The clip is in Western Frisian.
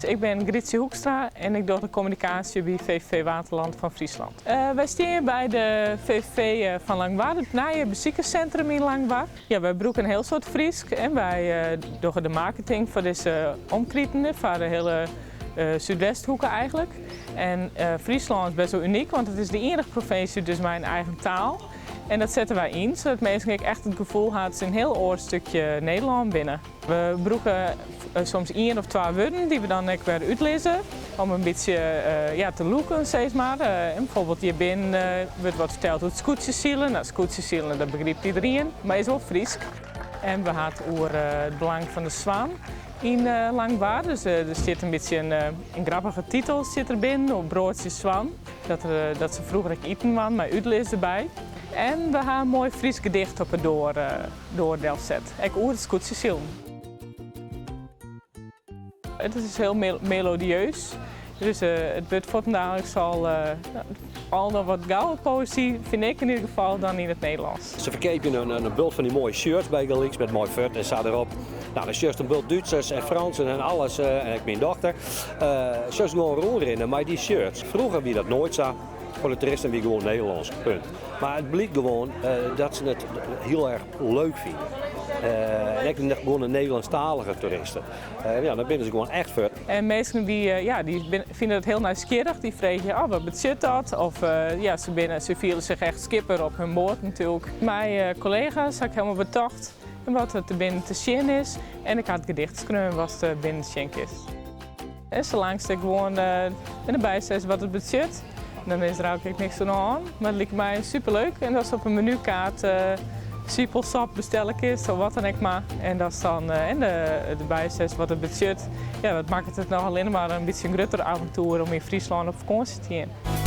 Ik bin Grytsje Hoekstra en ik doch de kommunikaasje by VVV Waterland fan Friesland. Wy stean hjir by de VVV fan Langwar, it nije besikerssintrum yn Langwar. Ja, wy brûke in hiel soad Frysk en wy dogge de marketing foar dizze omkriten, foar de hiele Súdwesthoeke eigentlik. En Fryslân is best wol unyk, want it is de iennige provinsje dus mei in eigen taal. En dat sette wy yn, sadat minsken ek echt it gefoel ha dat se in hiel oar stikje Nederlân binne. We brûke soms ien of twa wurden dy't we dan ek wer útlizze om in bytsje ja, te lûken, sis mar. En bijvoorbeeld hjir binnen wurdt wat ferteld oer it skûtsjesilen. No, skûtsjesilen, dat begrypt iderien, mar is wol Frysk. En we ha it oer it belang fan de swan yn Langwar. Dus der stiet in bytsje in grappige titel stiet der binnen oer broadsje swan. Dat se froeger ek iten waarden mei útlis derby. En we ha in moai Frysk gedicht op 'e doar doar delset, ek oer it skûtsjesilen. It is hiel melodieus, dus it wurdt fuortendaliks al al noch wat gauwer poëzy, fyn ik yn ieder gefal, dan yn it Nederlânsk. Se ferkeapje in bult fan dy moaie shirts bygelyks met moai furt en sa derop. No, dan sjochst in bult Dútsers en Fransen en alles, en ek myn dochter, sjochst gewoan rûnrinnen mei dy shirts. Froeger wie dat noait sa. Foar de toeristen wie gewoan Nederlânsk, punt. Mar it blykt gewoan dat se it hiel erch leuk fine. En ek gewoan de Nederlânsktalige toeristen. Ja, dan binne se gewoan echt fuort. En minsken dy, ja, dy fine it hiel nijsgjirrich. Dy freegje, oh, wat betsjut dat? Of ja, se fiele sich echt skipper op hun boat natuerlik. Mei kollega's ha ik hielendal betocht wat der binnen te sjen is. En ik ha it gedicht skreaun wat der binnen sjen kinst. En salang't ik gewoan derby sis wat it betsjut, dan is der eigentlik niks oan de hân. Mar it liket my superleuk en datst op in menukaart sipelsop bestelle kinst of wat dan ek mar. En datst dan derby sis wat it betsjut. Ja, dat makket it noch allinnich mar in bytsje in grutter avontoer om yn Fryslân op fakânsje te gean.